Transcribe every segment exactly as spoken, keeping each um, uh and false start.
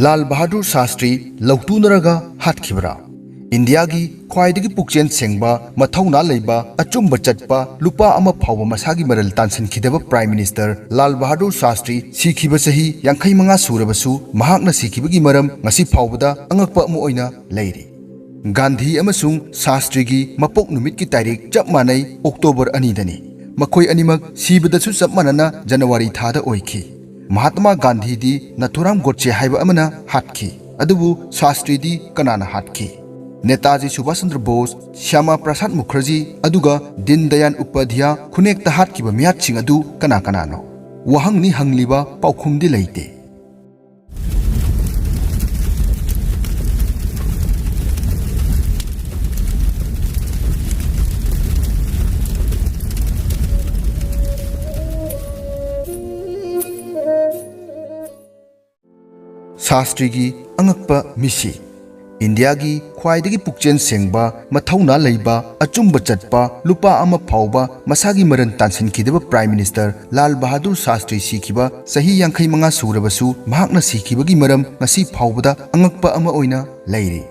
ꯂꯥꯜ ꯕꯍꯥꯗꯨꯔ ꯁꯥꯁꯇ꯭ꯔꯤ ꯂꯧꯇꯨꯅꯔꯒ ꯍꯥꯠꯈꯤꯕ꯭ꯔꯥ? ꯏꯟꯗꯤꯌꯥꯒꯤ ꯈ꯭ꯋꯥꯏꯗꯒꯤ ꯄꯨꯛꯆꯦꯜ ꯁꯦꯡꯕ, ꯃꯊꯧꯅꯥ ꯂꯩꯕ, ꯑꯆꯨꯝꯕ ꯆꯠꯄ, ꯂꯨꯄꯥ ꯑꯃ ꯐꯥꯎꯕ ꯃꯁꯥꯒꯤ ꯃꯔꯜ ꯇꯥꯟꯁꯤꯟꯈꯤꯗꯕ Prime Minister ꯂꯥꯜ ꯕꯍꯥꯗꯨꯔ ꯁꯥꯁꯇ꯭ꯔꯤ ꯁꯤꯈꯤꯕ ꯆꯍꯤ ꯌꯥꯡꯈꯩ ꯃꯉꯥ ꯁꯨꯔꯕꯁꯨ, ꯃꯍꯥꯛꯅ ꯁꯤꯈꯤꯕꯒꯤ ꯃꯔꯝ ꯉꯁꯤ ꯐꯥꯎꯕꯗ ꯑꯉꯛꯄ ꯑꯃ ꯑꯣꯏꯅ ꯂꯩꯔꯤ꯫ ꯒꯥꯟꯙꯤ ꯑꯃꯁꯨꯡ ꯁꯥꯁꯇ꯭ꯔꯤꯒꯤ ꯃꯄꯣꯛ ꯅꯨꯃꯤꯠꯀꯤ ꯇꯥꯔꯤꯛ ꯆꯞ ꯃꯥꯟꯅꯩ, ꯑꯣꯛꯇꯣꯕꯔ ꯑꯅꯤꯗꯅꯤ꯫ ꯃꯈꯣꯏ ꯑꯅꯤꯃꯛ ꯁꯤꯕꯗꯁꯨ ꯆꯞ ꯃꯥꯟꯅꯅ ꯖꯅꯋꯥꯔꯤ ꯊꯥꯗ ꯑꯣꯏꯈꯤ꯫ ꯃꯍꯥꯠꯃꯥ ꯒꯥꯟꯙꯤꯗꯤ ꯅꯥꯊꯨꯔꯥꯝ ꯒꯣꯗꯁꯦ ꯍꯥꯏꯕ ꯑꯃꯅ ꯍꯥꯠꯈꯤ꯫ ꯑꯗꯨꯕꯨ ꯁꯥꯁꯇ꯭ꯔꯤꯗꯤ ꯀꯅꯥꯅ ꯍꯥꯠꯈꯤ? ꯅꯦꯇꯥꯖꯤ ꯁꯨꯚꯥꯁ ꯆꯟꯗ꯭ꯔ ꯕꯣꯁ, ꯁ꯭ꯌꯥꯃꯥ ꯄ꯭ꯔꯁꯥꯗ ꯃꯨꯈꯔꯖꯤ, ꯑꯗꯨꯒ ꯗꯤꯟ ꯗꯌꯥꯟ ꯎꯄꯥꯙ꯭ꯌꯥ ꯈꯨꯟꯅꯦꯛꯇ ꯍꯥꯠꯈꯤꯕ ꯃꯤꯍꯥꯠꯁꯤꯡ ꯑꯗꯨ ꯀꯅꯥ ꯀꯅꯥꯅꯣ? ꯋꯥꯍꯪꯅꯤ ꯍꯪꯂꯤꯕ, ꯄꯥꯎꯈꯨꯝꯗꯤ ꯂꯩꯇꯦ꯫ ꯁꯥꯁꯇ꯭ꯔꯤꯒꯤ ꯑꯉꯛꯄ ꯃꯤꯁꯤ꯫ ꯏꯟꯗꯤꯌꯥꯒꯤ ꯈ꯭ꯋꯥꯏꯗꯒꯤ ꯄꯨꯛꯆꯦꯜ ꯁꯦꯡꯕ, ꯃꯊꯧꯅꯥ ꯂꯩꯕ, ꯑꯆꯨꯝꯕ ꯆꯠꯄ, ꯂꯨꯄꯥ ꯑꯃ ꯐꯥꯎꯕ ꯃꯁꯥꯒꯤ ꯃꯔꯟ ꯇꯥꯟꯁꯤꯟꯈꯤꯗꯕ Prime Minister ꯂꯥꯜ ꯕꯍꯥꯗꯨꯔ ꯁꯥꯁꯇ꯭ꯔꯤ ꯁꯤꯈꯤꯕ ꯆꯍꯤ ꯌꯥꯡꯈꯩ ꯃꯉꯥ ꯁꯨꯔꯕꯁꯨ, ꯃꯍꯥꯛꯅ ꯁꯤꯈꯤꯕꯒꯤ ꯃꯔꯝ ꯉꯁꯤ ꯐꯥꯎꯕꯗ ꯑꯉꯛꯄ ꯑꯃ ꯑꯣꯏꯅ ꯂꯩꯔꯤ꯫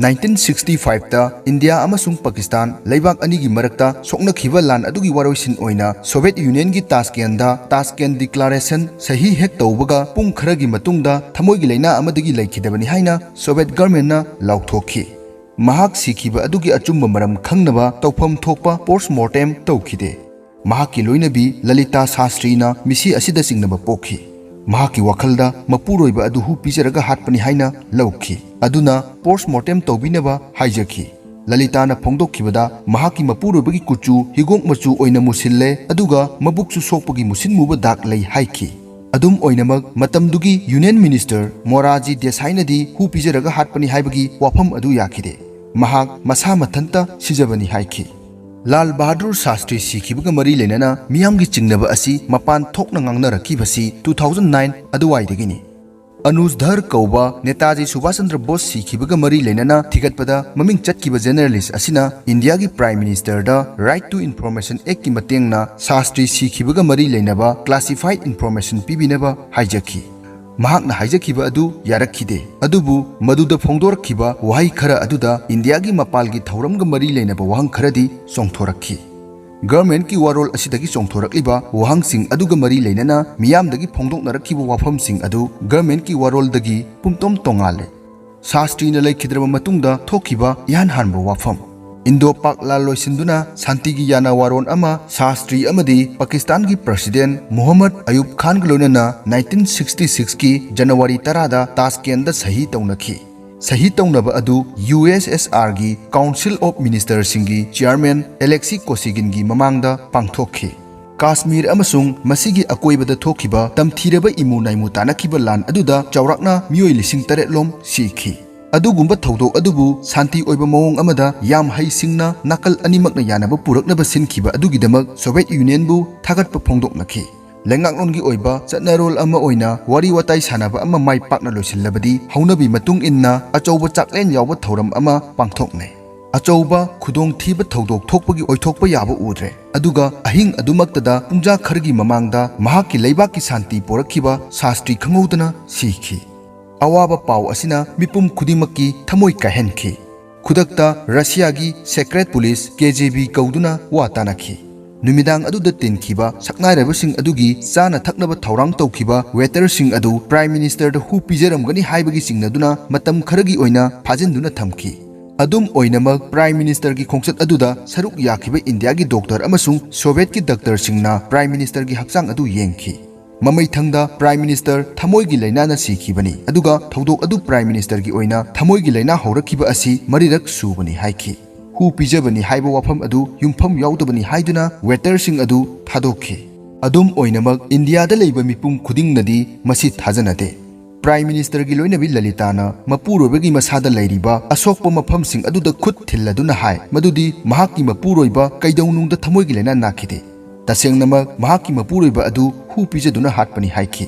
ꯅꯥꯏꯟꯇꯤꯟ ꯁꯤꯛꯁꯇꯤ ꯐꯥꯏꯚꯇ ꯏꯟꯗꯤꯌꯥ ꯑꯃꯁꯨꯡ ꯄꯥꯀꯤꯁꯇꯥꯟ ꯂꯩꯕꯥꯛ ꯑꯅꯤꯒꯤ ꯃꯔꯛꯇ ꯁꯣꯛꯅꯈꯤꯕ ꯂꯥꯟ ꯑꯗꯨꯒꯤ ꯋꯥꯔꯣꯏꯁꯤꯟ ꯑꯣꯏꯅ ꯁꯣꯚꯤꯌꯦꯠ ꯌꯨꯅꯤꯌꯟꯒꯤ ꯇꯥꯁꯀꯦꯟꯗ Tashkent Declaration ꯁꯍꯤ ꯍꯦꯛ ꯇꯧꯕꯒ ꯄꯨꯡ ꯈꯔꯒꯤ ꯃꯇꯨꯡꯗ ꯊꯃꯣꯏꯒꯤ ꯂꯥꯏꯅꯥ ꯑꯃꯗꯒꯤ ꯂꯩꯈꯤꯗꯕꯅꯤ ꯍꯥꯏꯅ ꯁꯣꯚꯤꯌꯦꯠ ꯒꯚꯔꯟꯃꯦꯟꯠꯅ ꯂꯥꯎꯊꯣꯛꯈꯤ꯫ ꯃꯍꯥꯛ ꯁꯤꯈꯤꯕ ꯑꯗꯨꯒꯤ ꯑꯆꯨꯝꯕ ꯃꯔꯝ ꯈꯪꯅꯕ ꯇꯧꯐꯝ ꯊꯣꯛꯄ ꯄꯣꯁꯠꯃꯣꯔꯇꯦꯝ ꯇꯧꯈꯤꯗꯦ꯫ ꯃꯍꯥꯛꯀꯤ ꯂꯣꯏꯅꯕꯤ ꯂꯂꯤꯇꯥ ꯁꯥꯁꯇ꯭ꯔꯤꯅ ꯃꯤꯁꯤ ꯑꯁꯤꯗ ꯆꯤꯡꯅꯕ ꯄꯣꯛꯈꯤ꯫ ꯃꯍꯥꯛꯀꯤ ꯋꯥꯈꯜꯗ ꯃꯄꯨꯔꯣꯏꯕ ꯑꯗꯨ ꯍꯨ ꯄꯤꯖꯔꯒ ꯍꯥꯠꯄꯅꯤ ꯍꯥꯏꯅ ꯂꯧꯈꯤ꯫ ꯑꯗꯨꯅ ꯄꯣꯁꯠꯃꯣꯔꯇꯦꯝ ꯇꯧꯕꯤꯅꯕ ꯍꯥꯏꯖꯈꯤ꯫ ꯂꯂꯤꯇꯥꯅ ꯐꯣꯡꯗꯣꯛꯈꯤꯕꯗ, ꯃꯍꯥꯛꯀꯤ ꯃꯄꯨꯔꯣꯏꯕꯒꯤ ꯀꯨꯆꯨ ꯍꯤꯒꯣꯛ ꯃꯆꯨ ꯑꯣꯏꯅ ꯃꯨꯁꯤꯜꯂꯦ, ꯑꯗꯨꯒ ꯃꯕꯨꯛꯁꯨ ꯁꯣꯛꯄꯒꯤ ꯃꯨꯁꯤꯟ ꯃꯨꯕ ꯗꯥꯛ ꯂꯩ ꯍꯥꯏꯈꯤ꯫ ꯑꯗꯨꯝ ꯑꯣꯏꯅꯃꯛ, ꯃꯇꯝꯗꯨꯒꯤ ꯌꯨꯅꯤꯌꯟ ꯃꯤꯅꯤꯁꯇꯔ ꯃꯣꯔꯥꯖꯤ ꯗꯦꯁꯥꯏꯅꯗꯤ ꯍꯨ ꯄꯤꯖꯔꯒ ꯍꯥꯠꯄꯅꯤ ꯍꯥꯏꯕꯒꯤ ꯋꯥꯐꯝ ꯑꯗꯨ ꯌꯥꯈꯤꯗꯦ꯫ ꯃꯍꯥꯛ ꯃꯁꯥ ꯃꯊꯟꯇ ꯁꯤꯖꯕꯅꯤ ꯍꯥꯏꯈꯤ꯫ ꯂꯥꯜ ꯕꯍꯥꯗꯨꯔ ꯁꯥꯁꯇ꯭ꯔꯤ ꯁꯤꯈꯤꯕꯒ ꯃꯔꯤ ꯂꯩꯅꯅ ꯃꯤꯌꯥꯝꯒꯤ ꯆꯤꯡꯅꯕ ꯑꯁꯤ ꯃꯄꯥꯟ ꯊꯣꯛꯅ ꯉꯥꯡꯅꯔꯛꯈꯤꯕꯁꯤ two thousand nine ꯑꯗꯨꯋꯥꯏꯗꯒꯤꯅꯤ꯫ ꯑꯅꯨꯖ ꯙꯔ ꯀꯧꯕ ꯅꯦꯇꯥꯖꯤ ꯁꯨꯚꯥꯁ ꯆꯟꯗ꯭ꯔ ꯕꯣꯁ ꯁꯤꯈꯤꯕꯒ ꯃꯔꯤ ꯂꯩꯅꯅ ꯊꯤꯒꯠꯄꯗ ꯃꯃꯤꯡ ꯆꯠꯈꯤꯕ ꯖꯔꯅꯦꯂꯤꯁ ꯑꯁꯤꯅ ꯏꯟꯗꯤꯌꯥꯒꯤ Prime Ministerꯗ Right to Information Actꯀꯤ ꯃꯇꯦꯡꯅ ꯁꯥꯁꯇ꯭ꯔꯤ ꯁꯤꯈꯤꯕꯒ ꯃꯔꯤ ꯂꯩꯅꯕ classified information ꯄꯤꯕꯤꯅꯕ ꯍꯥꯏꯖꯈꯤ꯫ ꯃꯍꯥꯛꯅ ꯍꯥꯏꯖꯈꯤꯕ ꯑꯗꯨ ꯌꯥꯔꯛꯈꯤꯗꯦ꯫ ꯑꯗꯨꯕꯨ ꯃꯗꯨꯗ ꯐꯣꯡꯗꯣꯔꯛꯈꯤꯕ ꯋꯥꯍꯩ ꯈꯔ ꯑꯗꯨꯗ ꯏꯟꯗꯤꯌꯥꯒꯤ ꯃꯄꯥꯜꯒꯤ ꯊꯧꯔꯝꯒ ꯃꯔꯤ ꯂꯩꯅꯕ ꯋꯥꯍꯪ ꯈꯔꯗꯤ ꯆꯣꯡꯊꯣꯔꯛꯈꯤ꯫ ꯒꯔꯃꯦꯟꯀꯤ ꯋꯥꯔꯣꯜ ꯑꯁꯤꯗꯒꯤ ꯆꯣꯡꯊꯣꯔꯛꯂꯤꯕ ꯋꯥꯍꯪꯁꯤꯡ ꯑꯗꯨꯒ ꯃꯔꯤ ꯂꯩꯅꯅ ꯃꯤꯌꯥꯝꯗꯒꯤ ꯐꯣꯡꯗꯣꯛꯅꯔꯛꯈꯤꯕ ꯋꯥꯐꯝꯁꯤꯡ ꯑꯗꯨ ꯒꯔꯃꯦꯟꯀꯤ ꯋꯥꯔꯣꯜꯗꯒꯤ ꯄꯨꯝꯇꯣꯝ ꯇꯣꯉꯥꯜꯂꯦ꯫ ꯁꯥꯁꯇ꯭ꯔꯤꯅ ꯂꯩꯈꯤꯗ꯭ꯔꯕ ꯃꯇꯨꯡꯗ ꯊꯣꯛꯈꯤꯕ ꯏꯍꯥꯟ ꯍꯥꯟꯕ ꯋꯥꯐꯝ꯫ ꯏꯟꯗꯣ ꯄꯥꯛ ꯂꯥꯟ ꯂꯣꯏꯁꯤꯟꯗꯨꯅ ꯁꯥꯟꯇꯤꯒꯤ ꯌꯥꯅ ꯋꯥꯔꯣꯟ ꯑꯃ ꯁꯥꯁꯇ꯭ꯔꯤ ꯑꯃꯗꯤ ꯄꯥꯀꯤꯁꯇꯥꯟꯒꯤ ꯄ꯭ꯔꯁꯤꯗꯦꯟ ꯃꯨꯍꯝꯃꯗ ꯑꯌꯨꯕ ꯈꯥꯟꯒ ꯂꯣꯏꯅꯅ ꯅꯥꯏꯟꯇꯤꯟ ꯁꯤꯛꯁꯇꯤ ꯁꯤꯛꯁꯀꯤ ꯖꯅꯋꯥꯔꯤ ꯇꯔꯥꯗ ꯇꯥꯁꯀꯦꯟꯗ ꯁꯍꯤ ꯇꯧꯅꯈꯤ꯫ ꯁꯍꯤ ꯇꯧꯅꯕ ꯑꯗꯨ ꯌꯨ ꯑꯦꯁ ꯑꯦꯁ ꯑꯥꯔꯒꯤ ꯀꯥꯎꯟꯁꯤꯜ ꯑꯣꯐ ꯃꯤꯅꯤꯁꯇꯔꯁꯤꯡꯒꯤ ꯆꯤꯌꯥꯔꯃꯦꯟ ꯑꯦꯂꯦꯛꯁꯤ ꯀꯣꯁꯤꯒꯤꯟꯒꯤ ꯃꯃꯥꯡꯗ ꯄꯥꯡꯊꯣꯛꯈꯤ꯫ ꯀꯥꯁꯃꯤꯔ ꯑꯃꯁꯨꯡ ꯃꯁꯤꯒꯤ ꯑꯀꯣꯏꯕꯗ ꯊꯣꯛꯈꯤꯕ ꯇꯝꯊꯤꯔꯕ ꯏꯃꯨ ꯅꯥꯏꯃꯨ ꯇꯥꯅꯈꯤꯕ ꯂꯥꯟ ꯑꯗꯨꯗ ꯆꯥꯎꯔꯥꯛꯅ ꯃꯤꯑꯣꯏ ꯂꯤꯁꯤꯡ ꯇꯔꯦꯠ ꯂꯣꯝ ꯁꯤꯈꯤ꯫ ꯑꯗꯨꯒꯨꯝꯕ ꯊꯧꯗꯣꯛ ꯑꯗꯨꯕꯨ ꯁꯥꯟꯇꯤ ꯑꯣꯏꯕ ꯃꯑꯣꯡ ꯑꯃꯗ ꯌꯥꯝ ꯍꯩꯁꯤꯡꯅ ꯅꯥꯀꯜ ꯑꯅꯤꯃꯛꯅ ꯌꯥꯅꯕ ꯄꯨꯔꯛꯅꯕ ꯁꯤꯟꯈꯤꯕ ꯑꯗꯨꯒꯤꯗꯃꯛ ꯁꯣꯚꯤꯌꯦꯠ ꯌꯨꯅꯤꯌꯟꯕꯨ ꯊꯥꯒꯠꯄ ꯐꯣꯡꯗꯣꯛꯅꯈꯤ꯫ ꯂꯩꯉꯥꯛꯂꯣꯟꯒꯤ ꯑꯣꯏꯕ ꯆꯠꯅꯔꯣꯜ ꯑꯃ ꯑꯣꯏꯅ ꯋꯥꯔꯤ ꯋꯥꯇꯥꯏ ꯁꯥꯟꯅꯕ ꯑꯃ ꯃꯥꯏ ꯄꯥꯛꯅ ꯂꯣꯏꯁꯤꯜꯂꯕꯗꯤ ꯍꯧꯅꯕꯤ ꯃꯇꯨꯡ ꯏꯟꯅ ꯑꯆꯧꯕ ꯆꯥꯛꯂꯦꯟ ꯌꯥꯎꯕ ꯊꯧꯔꯝ ꯑꯃ ꯄꯥꯡꯊꯣꯛꯅꯩ꯫ ꯑꯆꯧꯕ ꯈꯨꯗꯣꯡꯊꯤꯕ ꯊꯧꯗꯣꯛ ꯊꯣꯛꯄꯒꯤ ꯑꯣꯏꯊꯣꯛꯄ ꯌꯥꯕ ꯎꯗ꯭ꯔꯦ꯫ ꯑꯗꯨꯒ ꯑꯍꯤꯡ ꯑꯗꯨꯃꯛꯇꯗ ꯄꯨꯡꯖꯥ ꯈꯔꯒꯤ ꯃꯃꯥꯡꯗ ꯃꯍꯥꯛꯀꯤ ꯂꯩꯕꯥꯛꯀꯤ ꯁꯥꯟꯇꯤ ꯄꯣꯔꯛꯈꯤꯕ ꯁꯥꯁꯇ꯭ꯔꯤ ꯈꯪꯍꯧꯗꯅ ꯁꯤꯈꯤ꯫ ꯑꯋꯥꯕ ꯄꯥꯎ ꯑꯁꯤꯅ ꯃꯤꯄꯨꯝ ꯈꯨꯗꯤꯡꯃꯛꯀꯤ ꯊꯃꯣꯏ ꯀꯥꯏꯍꯟꯈꯤ꯫ ꯈꯨꯗꯛꯇ ꯔꯁꯤꯌꯥꯒꯤ ꯁꯦꯀ꯭ꯔꯦꯠ ꯄꯨꯂꯤꯁ ꯀꯦ ꯖꯦ ꯕꯤ ꯀꯧꯗꯨꯅ ꯋꯥ ꯇꯥꯅꯈꯤ꯫ ꯅꯨꯃꯤꯗꯥꯡ ꯑꯗꯨꯗ ꯇꯤꯟꯈꯤꯕ ꯁꯛꯅꯥꯏꯔꯕꯁꯤꯡ ꯑꯗꯨꯒꯤ ꯆꯥꯅ ꯊꯛꯅꯕ ꯊꯧꯔꯥꯡ ꯇꯧꯈꯤꯕ ꯋꯦꯇꯔꯁꯤꯡ ꯑꯗꯨ ꯄ꯭ꯔꯥꯏꯝ ꯃꯤꯅꯤꯁꯇꯔꯗ ꯍꯨ ꯄꯤꯖꯔꯝꯒꯅꯤ ꯍꯥꯏꯕꯒꯤ ꯆꯤꯡꯅꯗꯨꯅ ꯃꯇꯝ ꯈꯔꯒꯤ ꯑꯣꯏꯅ ꯐꯥꯖꯤꯟꯗꯨꯅ ꯊꯝꯈꯤ꯫ ꯑꯗꯨꯝ ꯑꯣꯏꯅꯃꯛ, ꯄ꯭ꯔꯥꯏꯝ ꯃꯤꯅꯤꯁꯇꯔꯒꯤ ꯈꯣꯡꯆꯠ ꯑꯗꯨꯗ ꯁꯔꯨꯛ ꯌꯥꯈꯤꯕ ꯏꯟꯗꯤꯌꯥꯒꯤ ꯗꯣꯛꯇꯔ ꯑꯃꯁꯨꯡ ꯁꯣꯚꯤꯌꯦꯠꯀꯤ ꯗꯥꯛꯇꯔꯁꯤꯡꯅ ꯄ꯭ꯔꯥꯏꯝ ꯃꯤꯅꯤꯁꯇꯔꯒꯤ ꯍꯛꯆꯥꯡ ꯑꯗꯨ ꯌꯦꯡꯈꯤ꯫ ꯃꯃꯩꯊꯪꯗ ꯄ꯭ꯔꯥꯏꯝ ꯃꯤꯅꯤꯁꯇꯔ ꯊꯃꯣꯏꯒꯤ ꯂꯥꯏꯅꯥꯅ ꯁꯤꯈꯤꯕꯅꯤ, ꯑꯗꯨꯒ ꯊꯧꯗꯣꯛ ꯑꯗꯨ ꯄ꯭ꯔꯥꯏꯝ ꯃꯤꯅꯤꯁꯇꯔꯒꯤ ꯑꯣꯏꯅ ꯊꯃꯣꯏꯒꯤ ꯂꯥꯏꯅꯥ ꯍꯧꯔꯛꯈꯤꯕ ꯑꯁꯤ ꯃꯔꯤꯔꯛ ꯁꯨꯕꯅꯤ ꯍꯥꯏꯈꯤ꯫ ꯍꯨ ꯄꯤꯖꯕꯅꯤ ꯍꯥꯏꯕ ꯋꯥꯐꯝ ꯑꯗꯨ ꯌꯨꯝꯐꯝ ꯌꯥꯎꯗꯕꯅꯤ ꯍꯥꯏꯗꯨꯅ ꯋꯦꯇꯔꯁꯤꯡ ꯑꯗꯨ ꯊꯥꯗꯣꯛꯈꯤ꯫ ꯑꯗꯨꯝ ꯑꯣꯏꯅꯃꯛ, ꯏꯟꯗꯤꯌꯥꯗ ꯂꯩꯕ ꯃꯤꯄꯨꯝ ꯈꯨꯗꯤꯡꯅꯗꯤ ꯃꯁꯤ ꯊꯥꯖꯅꯗꯦ꯫ ꯄ꯭ꯔꯥꯏꯝ ꯃꯤꯅꯤꯁꯇꯔꯒꯤ ꯂꯣꯏꯅꯕꯤ ꯂꯂꯤꯇꯥꯅ ꯃꯄꯨꯔꯣꯏꯕꯒꯤ ꯃꯁꯥꯗ ꯂꯩꯔꯤꯕ ꯑꯁꯣꯛꯄ ꯃꯐꯝꯁꯤꯡ ꯑꯗꯨꯗ ꯈꯨꯠ ꯊꯤꯜꯂꯗꯨꯅ ꯍꯥꯏ ꯃꯗꯨꯗꯤ ꯃꯍꯥꯛꯀꯤ ꯃꯄꯨꯔꯣꯏꯕ ꯀꯩꯗꯧꯅꯨꯡꯗ ꯊꯃꯣꯏꯒꯤ ꯂꯥꯏꯅꯥ ꯅꯥꯈꯤꯗꯦ꯫ ꯇꯁꯦꯡꯅꯃꯛ, ꯃꯍꯥꯛꯀꯤ ꯃꯄꯨꯔꯣꯏꯕ ꯑꯗꯨ ꯍꯨ ꯄꯤꯖꯗꯨꯅ ꯍꯥꯠꯄꯅꯤ ꯍꯥꯏꯈꯤ꯫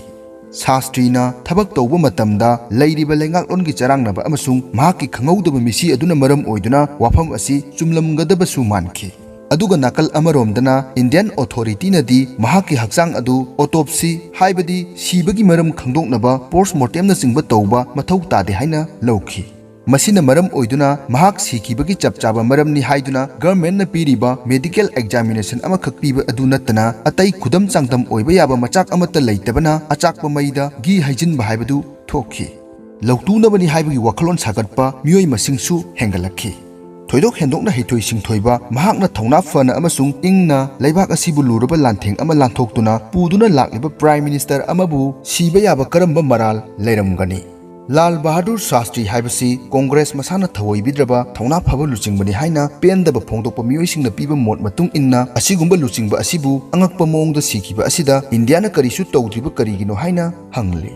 ꯁꯥꯁꯇ꯭ꯔꯤꯅ ꯊꯕꯛ ꯇꯧꯕ ꯃꯇꯝꯗ ꯂꯩꯔꯤꯕ ꯂꯩꯉꯥꯛꯂꯣꯟꯒꯤ ꯆꯔꯥꯡꯅꯕ ꯑꯃꯁꯨꯡ ꯃꯍꯥꯛꯀꯤ ꯈꯪꯍꯧꯗꯕ ꯃꯤꯁꯤ ꯑꯗꯨꯅ ꯃꯔꯝ ꯑꯣꯏꯗꯨꯅ ꯋꯥꯐꯝ ꯑꯁꯤ ꯆꯨꯝꯂꯝꯒꯗꯕꯁꯨ ꯃꯥꯟꯈꯤ꯫ ꯑꯗꯨꯒ ꯅꯥꯀꯜ ꯑꯃꯔꯣꯝꯗꯅ Indian authority ꯅꯗꯤ ꯃꯍꯥꯛꯀꯤ ꯍꯛꯆꯥꯡ ꯑꯗꯨ autopsy, ꯍꯥꯏꯕꯗꯤ ꯁꯤꯕꯒꯤ ꯃꯔꯝ ꯈꯪꯗꯣꯛꯅꯕ post mortem ꯅꯆꯤꯡꯕ ꯇꯧꯕ ꯃꯊꯧ ꯇꯥꯗꯦ ꯍꯥꯏꯅ ꯂꯧꯈꯤ꯫ ꯃꯁꯤꯅ ꯃꯔꯝ ꯑꯣꯏꯗꯨꯅ ꯃꯍꯥꯛ ꯁꯤꯈꯤꯕꯒꯤ ꯆꯞ ꯆꯥꯕ ꯃꯔꯝꯅꯤ ꯍꯥꯏꯗꯨꯅ government ꯅ ꯄꯤꯔꯤꯕ medical examination ꯑꯃꯈꯛ ꯄꯤꯕ ꯑꯗꯨ ꯅꯠꯇꯅ ꯑꯇꯩ ꯈꯨꯗꯝ ꯆꯥꯡꯗꯝ ꯑꯣꯏꯕ ꯌꯥꯕ ꯃꯆꯥꯛ ꯑꯃꯠꯇ ꯂꯩꯇꯕꯅ ꯑꯆꯥꯛꯄ ꯃꯩꯗ ꯘꯤ ꯍꯩꯖꯤꯟꯕ ꯍꯥꯏꯕꯗꯨ ꯊꯣꯛꯈꯤ꯫ ꯂꯧꯇꯨꯅꯕꯅꯤ ꯍꯥꯏꯕꯒꯤ ꯋꯥꯈꯜꯂꯣꯟ ꯁꯥꯒꯠꯄ ꯃꯤꯑꯣꯏ ꯃꯁꯤꯡꯁꯨ ꯍꯦꯟꯒꯠꯂꯛꯈꯤ꯫ ꯊꯣꯏꯗꯣꯛ ꯍꯦꯟꯗꯣꯛꯅ ꯍꯩꯊꯣꯏ ꯁꯤꯡꯊꯣꯏꯕ ꯃꯍꯥꯛꯅ ꯊꯧꯅꯥ ꯐꯅ ꯑꯃꯁꯨꯡ ꯏꯪꯅ ꯂꯩꯕꯥꯛ ꯑꯁꯤꯕꯨ ꯂꯨꯔꯕ ꯂꯥꯟꯊꯦꯡ ꯑꯃ ꯂꯥꯟꯊꯣꯛꯇꯨꯅ ꯄꯨꯗꯨꯅ ꯂꯥꯛꯂꯤꯕ Prime Minister ꯑꯃꯕꯨ ꯁꯤꯕ ꯌꯥꯕ ꯀꯔꯝꯕ ꯃꯔꯥꯜ ꯂꯩꯔꯝꯒꯅꯤ? ꯂꯥꯜ ꯕꯍꯥꯗꯨꯔ ꯁꯥꯁꯇ꯭ꯔꯤ ꯍꯥꯏꯕꯁꯤ Congress ꯃꯁꯥꯅ ꯊꯧꯑꯣꯏꯕꯤꯗ꯭ꯔꯕ ꯊꯧꯅꯥ ꯐꯕ ꯂꯨꯆꯤꯡꯕꯅꯤ ꯍꯥꯏꯅ ꯄꯦꯟꯗꯕ ꯐꯣꯡꯗꯣꯛꯄ ꯃꯤꯑꯣꯏꯁꯤꯡꯅ ꯄꯤꯕ ꯃꯣꯠ ꯃꯇꯨꯡ ꯏꯟꯅ, ꯑꯁꯤꯒꯨꯝꯕ ꯂꯨꯆꯤꯡꯕ ꯑꯁꯤꯕꯨ ꯑꯉꯛꯄ ꯃꯑꯣꯡꯗ ꯁꯤꯈꯤꯕ ꯑꯁꯤꯗ ꯏꯟꯗꯤꯌꯥꯅ ꯀꯔꯤꯁꯨ ꯇꯧꯗ꯭ꯔꯤꯕ ꯀꯔꯤꯒꯤꯅꯣ ꯍꯥꯏꯅ ꯍꯪꯂꯤ꯫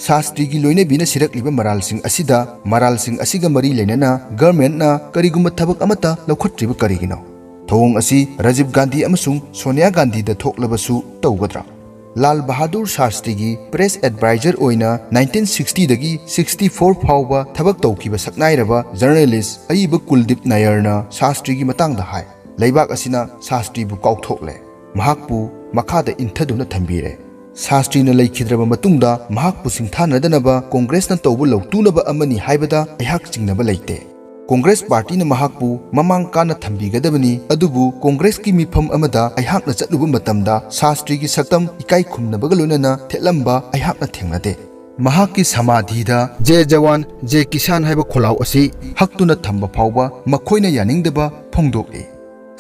ꯁꯥꯁꯇ꯭ꯔꯤꯒꯤ ꯂꯣꯏꯅꯕꯤꯅ ꯁꯤꯔꯛꯂꯤꯕ ꯃꯔꯥꯜꯁꯤꯡ ꯑꯁꯤꯗ, ꯃꯔꯥꯜꯁꯤꯡ ꯑꯁꯤꯒ ꯃꯔꯤ ꯂꯩꯅꯅ government ꯅ ꯀꯔꯤꯒꯨꯝꯕ ꯊꯕꯛ ꯑꯃꯠꯇ ꯂꯧꯈꯠꯇ꯭ꯔꯤꯕ ꯀꯔꯤꯒꯤꯅꯣ? ꯊꯧꯑꯣꯡ ꯑꯁꯤ ꯔꯥꯖꯤꯕ ꯒꯥꯟꯙꯤ ꯑꯃꯁꯨꯡ ꯁꯣꯅꯤꯌꯥ ꯒꯥꯟꯙꯤꯗ ꯊꯣꯛꯂꯕꯁꯨ ꯇꯧꯒꯗ꯭ꯔꯥ? ꯂꯥꯜ ꯕꯍꯥꯗꯨꯔ ꯁꯥꯁꯇ꯭ꯔꯤꯒꯤ press advisor ꯑꯣꯏꯅ nineteen sixty ꯗꯒꯤ sixty four ꯐꯥꯎꯕ ꯊꯕꯛ ꯇꯧꯈꯤꯕ ꯁꯛꯅꯥꯏꯔꯕ journalist ꯑꯏꯕ ꯀꯨꯜꯗꯤꯞ ꯅꯥꯌꯔꯅ ꯁꯥꯁꯇ꯭ꯔꯤꯒꯤ ꯃꯇꯥꯡꯗ ꯍꯥꯏ, "ꯂꯩꯕꯥꯛ ꯑꯁꯤꯅ ꯁꯥꯁꯇ꯭ꯔꯤꯕꯨ ꯀꯥꯎꯊꯣꯛꯂꯦ, ꯃꯍꯥꯛꯄꯨ ꯃꯈꯥꯗ ꯏꯟꯊꯗꯨꯅ ꯊꯝꯕꯤꯔꯦ꯫ ꯁꯥꯁꯇ꯭ꯔꯤꯅ ꯂꯩꯈꯤꯗ꯭ꯔꯕ ꯃꯇꯨꯡꯗ ꯃꯍꯥꯛꯄꯨ ꯁꯤꯡꯊꯥꯅꯗꯅꯕ Congress ꯅ ꯇꯧꯕ ꯂꯧꯇꯨꯅꯕ ꯑꯃꯅꯤ ꯍꯥꯏꯕꯗ ꯑꯩꯍꯥꯛ ꯆꯤꯡꯅꯕ ꯂꯩꯇꯦ꯫ Congress party ꯅ ꯃꯍꯥꯛꯄꯨ ꯃꯃꯥꯡ ꯀꯥꯅ ꯊꯝꯕꯤꯒꯗꯕꯅꯤ, ꯑꯗꯨꯕꯨ Congress ꯀꯤ ꯃꯤꯐꯝ ꯑꯃꯗ ꯑꯩꯍꯥꯛꯅ ꯆꯠꯂꯨꯕ ꯃꯇꯝꯗ ꯁꯥꯁꯇ꯭ꯔꯤꯒꯤ ꯁꯛꯇꯝ ꯏꯀꯥꯏ ꯈꯨꯝꯅꯕꯒ ꯂꯣꯏꯅꯅ ꯊꯦꯠꯂꯝꯕ ꯑꯩꯍꯥꯛꯅ ꯊꯦꯡꯅꯗꯦ꯫ ꯃꯍꯥꯛꯀꯤ ꯁꯃꯥꯙꯤꯗ ꯖꯦ ꯖꯋꯥꯟ, ꯖꯦ ꯀꯤꯁꯥꯟ ꯍꯥꯏꯕ ꯈꯣꯜꯂꯥꯎ ꯑꯁꯤ ꯍꯛꯇꯨꯅ ꯊꯝꯕ ꯐꯥꯎꯕ ꯃꯈꯣꯏꯅ ꯌꯥꯅꯤꯡꯗꯕ ꯐꯣꯡꯗꯣꯛꯏ꯫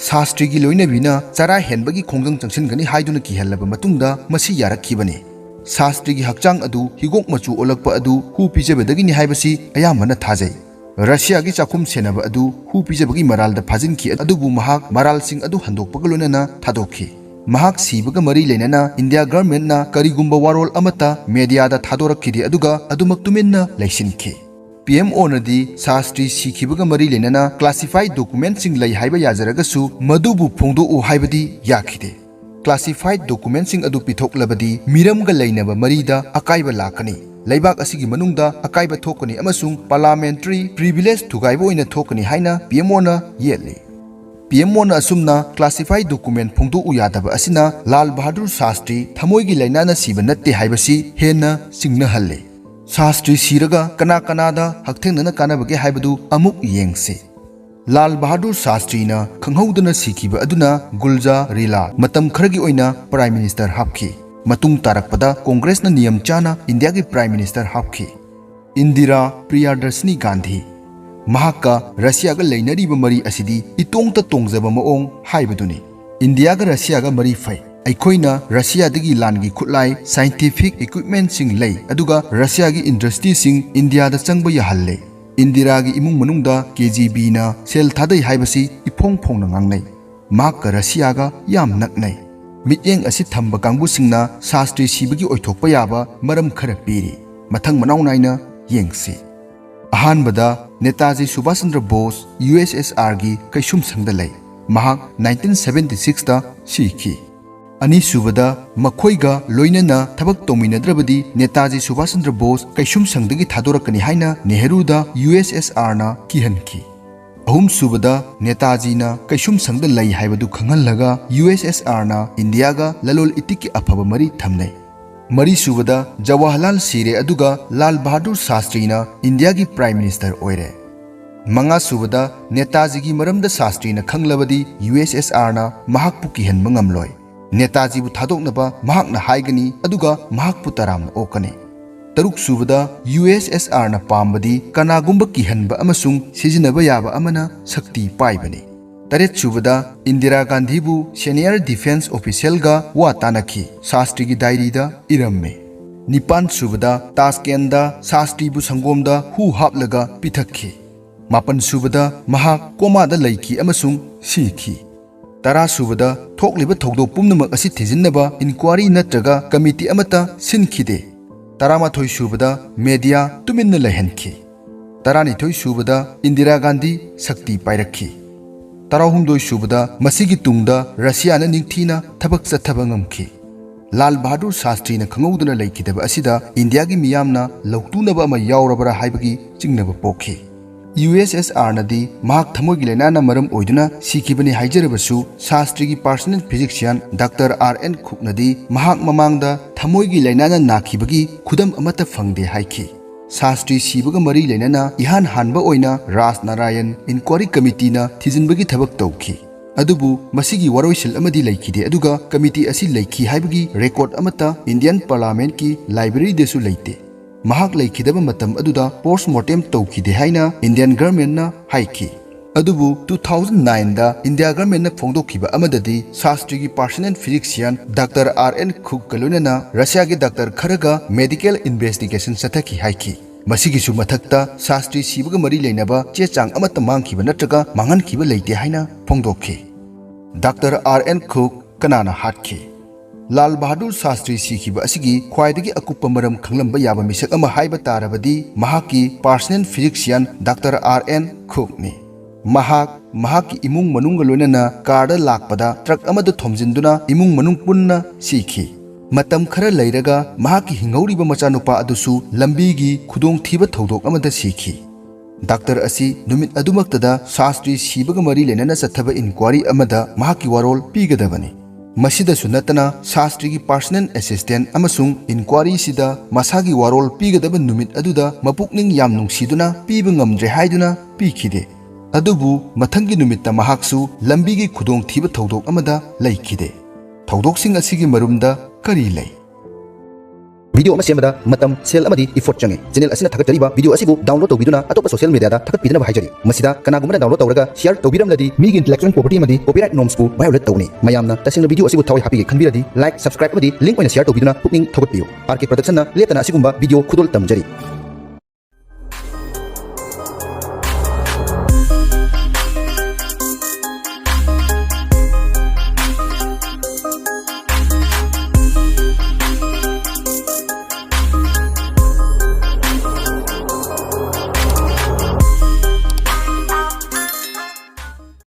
ꯁꯥꯁꯇ꯭ꯔꯤꯒꯤ ꯂꯣꯏꯅꯕꯤꯅ ꯆꯔꯥ ꯍꯦꯟꯕꯒꯤ ꯈꯣꯡꯖꯪ ꯆꯪꯁꯤꯟꯒꯅꯤ ꯍꯥꯏꯗꯨꯅ ꯀꯤꯍꯜꯂꯕ ꯃꯇꯨꯡꯗ ꯃꯁꯤ ꯌꯥꯔꯛꯈꯤꯕꯅꯤ꯫ ꯁꯥꯁꯇ꯭ꯔꯤꯒꯤ ꯍꯛꯆꯥꯡ ꯑꯗꯨ ꯍꯤꯒꯣꯛ ꯃꯆꯨ ꯑꯣꯜꯂꯛꯄ ꯑꯗꯨ ꯍꯨ ꯄꯤꯖꯕꯗꯒꯤꯅꯤ ꯍꯥꯏꯕꯁꯤ ꯑꯌꯥꯝꯕꯅ ꯊꯥꯖꯩ꯫ ꯔꯁꯤꯌꯥꯒꯤ ꯆꯥꯛꯈꯨꯝ ꯁꯦꯟꯅꯕ ꯑꯗꯨ ꯍꯨ ꯄꯤꯖꯕꯒꯤ ꯃꯔꯥꯜꯗ ꯐꯥꯖꯤꯟꯈꯤ, ꯑꯗꯨꯕꯨ ꯃꯍꯥꯛ ꯃꯔꯥꯜꯁꯤꯡ ꯑꯗꯨ ꯍꯟꯗꯣꯛꯄꯒ ꯂꯣꯏꯅꯅ ꯊꯥꯗꯣꯛꯈꯤ꯫ ꯃꯍꯥꯛ ꯁꯤꯕꯒ ꯃꯔꯤ ꯂꯩꯅꯅ ꯏꯟꯗꯤꯌꯥ government ꯅ ꯀꯔꯤꯒꯨꯝꯕ ꯋꯥꯔꯣꯜ ꯑꯃꯠꯇ media ꯗ ꯊꯥꯗꯣꯔꯛꯈꯤꯗꯦ, ꯑꯗꯨꯒ ꯑꯗꯨꯃꯛ ꯇꯨꯃꯤꯟꯅ ꯂꯩꯁꯤꯟꯈꯤ꯫ P M O ꯅꯗꯤ ꯁꯥꯁꯇ꯭ꯔꯤ ꯁꯤꯈꯤꯕꯒ ꯃꯔꯤ ꯂꯩꯅꯅ classified document ꯁꯤꯡ ꯂꯩ ꯍꯥꯏꯕ ꯌꯥꯖꯔꯒꯁꯨ ꯃꯗꯨꯕꯨ ꯐꯣꯡꯗꯣꯛꯎ ꯍꯥꯏꯕꯗꯤ ꯌꯥꯈꯤꯗꯦ꯫ Classified document ꯁꯤꯡ ꯑꯗꯨ ꯄꯤꯊꯣꯛꯂꯕꯗꯤ ꯃꯤꯔꯝꯒ ꯂꯩꯅꯕ ꯃꯔꯤꯗ ꯑꯀꯥꯏꯕ ꯂꯥꯛꯀꯅꯤ, ꯂꯩꯕꯥꯛ ꯑꯁꯤꯒꯤ ꯃꯅꯨꯡꯗ ꯑꯀꯥꯏꯕ ꯊꯣꯛꯀꯅꯤ ꯑꯃꯁꯨꯡ parliamentary privilege ꯊꯨꯒꯥꯏꯕ ꯑꯣꯏꯅ ꯊꯣꯛꯀꯅꯤ ꯍꯥꯏꯅ P M O ꯅ ꯌꯦꯠꯂꯤ꯫ ꯄꯤ ꯑꯦꯝ ꯑꯣꯅ ꯑꯁꯨꯝꯅ classified document ꯐꯣꯡꯗꯣꯛꯎ ꯌꯥꯗꯕ ꯑꯁꯤꯅ ꯂꯥꯜ ꯕꯍꯥꯗꯨꯔ ꯁꯥꯁꯇ꯭ꯔꯤ ꯊꯃꯣꯏꯒꯤ ꯂꯥꯏꯅꯥꯅ ꯁꯤꯕ ꯅꯠꯇꯦ ꯍꯥꯏꯕꯁꯤ ꯍꯦꯟꯅ ꯆꯤꯡꯅꯍꯜꯂꯦ꯫ ꯁꯥꯁꯇ꯭ꯔꯤ ꯁꯤꯔꯒ ꯀꯅꯥ ꯀꯅꯥꯗ ꯍꯛꯊꯦꯡꯅꯅ ꯀꯥꯟꯅꯕꯒꯦ ꯍꯥꯏꯕꯗꯨ ꯑꯃꯨꯛ ꯌꯦꯡꯁꯤ꯫ ꯂꯥꯜ ꯕꯍꯥꯗꯨꯔ ꯁꯥꯁꯇ꯭ꯔꯤꯅ ꯈꯪꯍꯧꯗꯅ ꯁꯤꯈꯤꯕ ꯑꯗꯨꯅ ꯒꯨꯜꯖꯥꯔꯤꯂꯥꯜ ꯃꯇꯝ ꯈꯔꯒꯤ ꯑꯣꯏꯅ Prime Minister ꯍꯥꯞꯈꯤ꯫ ꯃꯇꯨꯡ ꯇꯥꯔꯛꯄꯗ ꯀꯣꯡꯒ꯭ꯔꯦꯁꯅ ꯅꯤꯌꯝ ꯆꯥꯅ ꯏꯟꯗꯤꯌꯥꯒꯤ Prime Minister ꯍꯥꯞꯈꯤ꯫ ꯏꯟꯗꯤꯔꯥ ꯄ꯭ꯔꯤꯌꯥꯗꯔꯁꯤꯅꯤ ꯒꯥꯟꯙꯤ꯫ ꯃꯍꯥꯛꯀ ꯔꯁꯤꯌꯥꯒ ꯂꯩꯅꯔꯤꯕ ꯃꯔꯤ ꯑꯁꯤꯗꯤ ꯏꯇꯣꯡꯇ ꯇꯣꯡꯖꯕ ꯃꯑꯣꯡ ꯍꯥꯏꯕꯗꯨꯅꯤ꯫ ꯏꯟꯗꯤꯌꯥꯒ ꯔꯁꯤꯌꯥꯒ ꯃꯔꯤ ꯐꯩ꯫ ꯑꯩꯈꯣꯏꯅ ꯔꯁꯤꯌꯥꯗꯒꯤ ꯂꯥꯟꯒꯤ ꯈꯨꯠꯂꯥꯏ, scientific equipmentꯁꯤꯡ ꯂꯩ, ꯑꯗꯨꯒ ꯔꯁꯤꯌꯥꯒꯤ industryꯁꯤꯡ ꯏꯟꯗꯤꯌꯥꯗ ꯆꯪꯕ ꯌꯥꯍꯜꯂꯦ꯫ ꯏꯟꯗꯤꯔꯥꯒꯤ ꯏꯃꯨꯡ ꯃꯅꯨꯡꯗ ꯀꯦ ꯖꯤ ꯕꯤꯅ ꯁꯦꯜ ꯊꯥꯗꯩ ꯍꯥꯏꯕꯁꯤ ꯏꯐꯣꯡ ꯐꯣꯡꯅ ꯉꯥꯡꯅꯩ꯫ ꯃꯍꯥꯛꯀ ꯔꯁꯤꯌꯥꯒ ꯌꯥꯝ ꯅꯛꯅꯩ꯫ ꯃꯤꯠꯌꯦꯡ ꯑꯁꯤ ꯊꯝꯕ ꯀꯥꯡꯕꯨꯁꯤꯡꯅ ꯁꯥꯁꯇ꯭ꯔꯤ ꯁꯤꯕꯒꯤ ꯑꯣꯏꯊꯣꯛꯄ ꯌꯥꯕ ꯃꯔꯝ ꯈꯔ ꯄꯤꯔꯤ꯫ ꯃꯊꯪ ꯃꯅꯥꯎ ꯅꯥꯏꯅ ꯌꯦꯡꯁꯤ꯫ ꯑꯍꯥꯟꯕꯗ, Netaji Subhash Chandra Bose U S S ꯑꯥꯔꯒꯤ ꯀꯩꯁꯨꯝꯁꯪꯗ ꯂꯩ꯫ ꯃꯍꯥꯛ nineteen seventy sixꯇ ꯁꯤꯈꯤ꯫ ꯑꯅꯤꯁꯨꯕꯗ, ꯃꯈꯣꯏꯒ ꯂꯣꯏꯅꯅ ꯊꯕꯛ ꯇꯧꯃꯤꯟꯅꯗ꯭ꯔꯕꯗꯤ ꯅꯦꯇꯥꯖꯤ ꯁꯨꯚꯥꯁ ꯆꯟꯗ꯭ꯔ ꯕꯣꯁ ꯀꯩꯁꯨꯝꯁꯪꯗꯒꯤ ꯊꯥꯗꯣꯔꯛꯀꯅꯤ ꯍꯥꯏꯅ ꯅꯦꯍꯔꯨꯗ ꯌꯨ ꯑꯦꯁ ꯑꯦꯁ ꯑꯥꯔꯅ ꯀꯤꯍꯟꯈꯤ꯫ ꯑꯍꯨꯝꯁꯨꯕꯗ, ꯅꯦꯇꯥꯖꯤꯅ ꯀꯩꯁꯨꯝꯁꯪꯗ ꯂꯩ ꯍꯥꯏꯕꯗꯨ ꯈꯪꯍꯜꯂꯒ ꯌꯨ ꯑꯦꯁ ꯑꯦꯁ ꯑꯥꯔꯅ ꯏꯟꯗꯤꯌꯥꯒ ꯂꯂꯣꯟ ꯏꯇꯤꯛꯀꯤ ꯑꯐꯕ ꯃꯔꯤ ꯊꯝꯅꯩ꯫ ꯃꯔꯤꯁꯨꯕꯗ, ꯖꯋꯥꯍꯔꯂꯥꯜ ꯁꯤꯔꯦ ꯑꯗꯨꯒ ꯂꯥꯜ ꯕꯍꯥꯗꯨꯔ ꯁꯥꯁꯇ꯭ꯔꯤꯅ ꯏꯟꯗꯤꯌꯥꯒꯤ Prime Minister ꯑꯣꯏꯔꯦ꯫ ꯃꯉꯥꯁꯨꯕꯗ, ꯅꯦꯇꯥꯖꯤꯒꯤ ꯃꯔꯝꯗ ꯁꯥꯁꯇ꯭ꯔꯤꯅ ꯈꯪꯂꯕꯗꯤ ꯌꯨ ꯑꯦꯁ ꯑꯦꯁ ꯑꯥꯔꯅ ꯃꯍꯥꯛꯄꯨ ꯀꯤꯍꯟꯕ ꯉꯝꯂꯣꯏ꯫ ꯅꯦꯇꯥꯖꯤꯕꯨ ꯊꯥꯗꯣꯛꯅꯕ ꯃꯍꯥꯛꯅ ꯍꯥꯏꯒꯅꯤ, ꯑꯗꯨꯒ ꯃꯍꯥꯛꯄꯨ ꯇꯔꯥꯝꯅ ꯑꯣꯛꯀꯅꯤ꯫ ꯇꯔꯨꯛꯁꯨꯕꯗ, ꯌꯨ ꯑꯦꯁ ꯑꯦꯁ ꯑꯥꯔꯅ ꯄꯥꯝꯕꯗꯤ ꯀꯅꯥꯒꯨꯝꯕ ꯀꯤꯍꯟꯕ ꯑꯃꯁꯨꯡ ꯁꯤꯖꯤꯟꯅꯕ ꯌꯥꯕ ꯑꯃꯅ ꯁꯛꯇꯤ ꯄꯥꯏꯕꯅꯤ꯫ ꯇꯔꯦꯠꯁꯨꯕꯗ, ꯏꯟꯗꯤꯔꯥ ꯒꯥꯟꯙꯤꯕꯨ senior defence officialꯒ ꯋꯥ ꯇꯥꯅꯈꯤ꯫ ꯁꯥꯁꯇ꯭ꯔꯤꯒꯤ ꯗꯥꯏꯔꯤꯗ ꯏꯔꯝꯃꯤ꯫ ꯅꯤꯄꯥꯟꯁꯨꯕꯗ, ꯇꯥꯁꯀꯦꯟꯗ ꯁꯥꯁꯇ꯭ꯔꯤꯕꯨ ꯁꯪꯒꯣꯝꯗ ꯍꯨ ꯍꯥꯞꯂꯒ ꯄꯤꯊꯛꯈꯤ꯫ ꯃꯥꯄꯟꯁꯨꯕꯗ, ꯃꯍꯥꯛ ꯀꯣꯃꯥꯗ ꯂꯩꯈꯤ ꯑꯃꯁꯨꯡ ꯁꯤꯈꯤ꯫ ꯇꯔꯥꯁꯨꯕꯗ, ꯊꯣꯛꯂꯤꯕ ꯊꯧꯗꯣꯛ ꯄꯨꯝꯅꯃꯛ ꯑꯁꯤ ꯊꯤꯖꯤꯟꯅꯕ inquiry ꯅꯠꯇ꯭ꯔꯒ committee ꯑꯃꯠꯇ ꯁꯤꯟꯈꯤꯗꯦ꯫ ꯇꯔꯥꯃꯥꯊꯣꯏꯁꯨꯕꯗ, media ꯇꯨꯃꯤꯟꯅ ꯂꯩꯍꯟꯈꯤ꯫ ꯇꯔꯥꯅꯤꯊꯣꯏꯁꯨꯕꯗ, ꯏꯟꯗꯤꯔꯥ ꯒꯥꯟꯙꯤ ꯁꯛꯇꯤ ꯄꯥꯏꯔꯛꯈꯤ꯫ ꯇꯔꯥꯍꯨꯝꯗꯣꯏꯁꯨꯕꯗ, ꯃꯁꯤꯒꯤ ꯇꯨꯡꯗ ꯔꯁꯤꯌꯥꯅ ꯅꯤꯡꯊꯤꯅ ꯊꯕꯛ ꯆꯠꯊꯕ ꯉꯝꯈꯤ꯫ ꯂꯥꯜ ꯕꯍꯥꯗꯨꯔ ꯁꯥꯁꯇ꯭ꯔꯤꯅ ꯈꯪꯍꯧꯗꯅ ꯂꯩꯈꯤꯗꯕ ꯑꯁꯤꯗ ꯏꯟꯗꯤꯌꯥꯒꯤ ꯃꯤꯌꯥꯝꯅ ꯂꯧꯇꯨꯅꯕ ꯑꯃ ꯌꯥꯎꯔꯕ꯭ꯔꯥ ꯍꯥꯏꯕꯒꯤ ꯆꯤꯡꯅꯕ ꯄꯣꯛꯈꯤ꯫ ꯌꯨ ꯑꯦꯁ ꯑꯦꯁ ꯑꯥꯔꯅꯗꯤ ꯃꯍꯥꯛ ꯊꯃꯣꯏꯒꯤ ꯂꯥꯏꯅꯥꯅ ꯃꯔꯝ ꯑꯣꯏꯗꯨꯅ ꯁꯤꯈꯤꯕꯅꯤ ꯍꯥꯏꯖꯔꯕꯁꯨ, ꯁꯥꯁꯇ꯭ꯔꯤꯒꯤ personal physician doctor R N ꯈꯨꯛꯅꯗꯤ ꯃꯍꯥꯛ ꯃꯃꯥꯡꯗ ꯊꯃꯣꯏꯒꯤ ꯂꯥꯏꯅꯥꯅ ꯅꯥꯈꯤꯕꯒꯤ ꯈꯨꯗꯝ ꯑꯃꯠꯇ ꯐꯪꯗꯦ ꯍꯥꯏꯈꯤ꯫ ꯁꯥꯁꯇ꯭ꯔꯤ ꯁꯤꯕꯒ ꯃꯔꯤ ꯂꯩꯅꯅ ꯏꯍꯥꯟ ꯍꯥꯟꯕ ꯑꯣꯏꯅ ꯔꯥꯖ ꯅꯥꯔꯥꯌꯟ inquiry committeeꯅ ꯊꯤꯖꯤꯟꯕꯒꯤ ꯊꯕꯛ ꯇꯧꯈꯤ꯫ ꯑꯗꯨꯕꯨ ꯃꯁꯤꯒꯤ ꯋꯥꯔꯣꯏꯁꯤꯜ ꯑꯃꯗꯤ ꯂꯩꯈꯤꯗꯦ, ꯑꯗꯨꯒ committee ꯑꯁꯤ ꯂꯩꯈꯤ ꯍꯥꯏꯕꯒꯤ record ꯑꯃꯠꯇ Indian Parliamentꯀꯤ libraryꯗꯁꯨ ꯂꯩꯇꯦ꯫ ꯃꯍꯥꯛ ꯂꯩꯈꯤꯗꯕ ꯃꯇꯝ ꯑꯗꯨꯗ post mortem ꯇꯧꯈꯤꯗꯦ ꯍꯥꯏꯅ Indian governmentꯅ ꯍꯥꯏꯈꯤ꯫ ꯑꯗꯨꯕꯨ two thousand nineꯗ India governmentꯅ ꯐꯣꯡꯗꯣꯛꯈꯤꯕ ꯑꯃꯗꯗꯤ ꯁꯥꯁꯇ꯭ꯔꯤꯒꯤ personal physician doctor R N ꯈꯨꯛꯀ ꯂꯣꯏꯅꯅ ꯔꯁꯤꯌꯥꯒꯤ ꯗꯥꯛꯇꯔ ꯈꯔꯒ medical investigation ꯆꯠꯊꯈꯤ ꯍꯥꯏꯈꯤ꯫ ꯃꯁꯤꯒꯤꯁꯨ ꯃꯊꯛꯇ ꯁꯥꯁꯇ꯭ꯔꯤ ꯁꯤꯕꯒ ꯃꯔꯤ ꯂꯩꯅꯕ ꯆꯦ ꯆꯥꯡ ꯑꯃꯠꯇ ꯃꯥꯡꯈꯤꯕ ꯅꯠꯇ꯭ꯔꯒ ꯃꯥꯡꯍꯟꯈꯤꯕ ꯂꯩꯇꯦ ꯍꯥꯏꯅ ꯐꯣꯡꯗꯣꯛꯈꯤ꯫ ꯗꯥꯛꯇꯔ ꯑꯥꯔ ꯑꯦꯟ ꯈꯨꯛ ꯀꯅꯥꯅ ꯍꯥꯠꯈꯤ? ꯂꯥꯜ ꯕꯍꯥꯗꯨꯔ ꯁꯥꯁꯇ꯭ꯔꯤ ꯁꯤꯈꯤꯕ ꯑꯁꯤꯒꯤ ꯈ꯭ꯋꯥꯏꯗꯒꯤ ꯑꯀꯨꯞꯄ ꯃꯔꯝ ꯈꯪꯂꯝꯕ ꯌꯥꯕ ꯃꯤꯁꯛ ꯑꯃ ꯍꯥꯏꯕ ꯇꯥꯔꯕꯗꯤ ꯃꯍꯥꯛꯀꯤ personal physician doctor R N ꯈꯨꯛꯅꯤ꯫ ꯃꯍꯥꯛ ꯃꯍꯥꯛꯀꯤ ꯏꯃꯨꯡ ꯃꯅꯨꯡꯒ ꯂꯣꯏꯅꯅ ꯀꯥꯔꯗ ꯂꯥꯛꯄꯗ ꯇ꯭ꯔꯛ ꯑꯃꯗ ꯊꯣꯝꯖꯤꯟꯗꯨꯅ ꯏꯃꯨꯡ ꯃꯅꯨꯡ ꯄꯨꯟꯅ ꯁꯤꯈꯤ꯫ ꯃꯇꯝ ꯈꯔ ꯂꯩꯔꯒ ꯃꯍꯥꯛꯀꯤ ꯍꯤꯡꯍꯧꯔꯤꯕ ꯃꯆꯥꯅꯨꯄꯥ ꯑꯗꯨꯁꯨ ꯂꯝꯕꯤꯒꯤ ꯈꯨꯗꯣꯡꯊꯤꯕ ꯊꯧꯗꯣꯛ ꯑꯃꯗ ꯁꯤꯈꯤ꯫ ꯗꯥꯛꯇꯔ ꯑꯁꯤ ꯅꯨꯃꯤꯠ ꯑꯗꯨꯃꯛꯇꯗ ꯁꯥꯁꯇ꯭ꯔꯤ ꯁꯤꯕꯒ ꯃꯔꯤ ꯂꯩꯅꯅ ꯆꯠꯊꯕ inquiry ꯑꯃꯗ ꯃꯍꯥꯛꯀꯤ ꯋꯥꯔꯣꯜ ꯄꯤꯒꯗꯕꯅꯤ꯫ ꯃꯁꯤꯗꯁꯨ ꯅꯠꯇꯅ ꯁꯥꯁꯇ꯭ꯔꯤꯒꯤ personal assistant ꯑꯃꯁꯨꯡ inquiryꯁꯤꯗ ꯃꯁꯥꯒꯤ ꯋꯥꯔꯣꯜ ꯄꯤꯒꯗꯕ ꯅꯨꯃꯤꯠ ꯑꯗꯨꯗ ꯃꯄꯨꯛꯅꯤꯡ ꯌꯥꯝ ꯅꯨꯡꯁꯤꯗꯨꯅ ꯄꯤꯕ ꯉꯝꯗ꯭ꯔꯦ ꯍꯥꯏꯗꯨꯅ ꯄꯤꯈꯤꯗꯦ꯫ ꯑꯗꯨꯕꯨ ꯃꯊꯪꯒꯤ ꯅꯨꯃꯤꯠꯇ ꯃꯍꯥꯛꯁꯨ ꯂꯝꯕꯤꯒꯤ ꯈꯨꯗꯣꯡꯊꯤꯕ ꯊꯧꯗꯣꯛ ꯑꯃꯗ ꯂꯩꯈꯤꯗꯦ꯫ ꯊꯧꯗꯣꯛꯁꯤꯡ ꯑꯁꯤꯒꯤ ꯃꯔꯨꯝꯗ ꯀꯔꯤ ꯂꯩ? Video ꯑꯃ ꯁꯦꯝꯕꯗ ꯃꯇꯝ, ꯁꯦꯜ ꯑꯃꯗꯤ effort ꯆꯪꯉꯤ꯫ Channel ꯑꯁꯤꯅ ꯊꯥꯒꯠꯆꯔꯤꯕ video ꯑꯁꯤꯕꯨ download ꯇꯧꯕꯤꯗꯨꯅ ꯑꯇꯣꯞꯄ social mediaꯗ ꯊꯥꯒꯠꯄꯤꯗꯅꯕ ꯍꯥꯏꯖꯔꯤ꯫ ꯃꯁꯤꯗ ꯀꯅꯥꯒꯨꯝꯕꯅ download ꯇꯧꯔꯒ share ꯇꯧꯕꯤꯔꯝꯂꯗꯤ ꯃꯤꯒꯤ intellectual property ꯑꯃꯗꯤ copyright normsꯄꯨ violate ꯇꯧꯒꯅꯤ꯫ ꯃꯌꯥꯝꯅ ꯇꯁꯦꯡꯅ video ꯑꯁꯤꯕꯨ ꯊꯋꯥꯏ ꯍꯥꯞꯄꯤꯒꯦ ꯈꯟꯕꯤꯔꯗꯤ like, subscribe ꯑꯃꯗꯤ link ꯑꯣꯏꯅ share ꯇꯧꯕꯤꯗꯨꯅ ꯄꯨꯛꯅꯤꯡ ꯊꯧꯒꯠꯄꯤꯌꯨ꯫ ꯑꯥꯔ ꯀꯦ Productionꯅ ꯂꯦꯞꯇꯅ ꯑꯁꯤꯒꯨꯝꯕ video ꯈꯨꯗꯣꯜ ꯇꯝꯖꯔꯤ꯫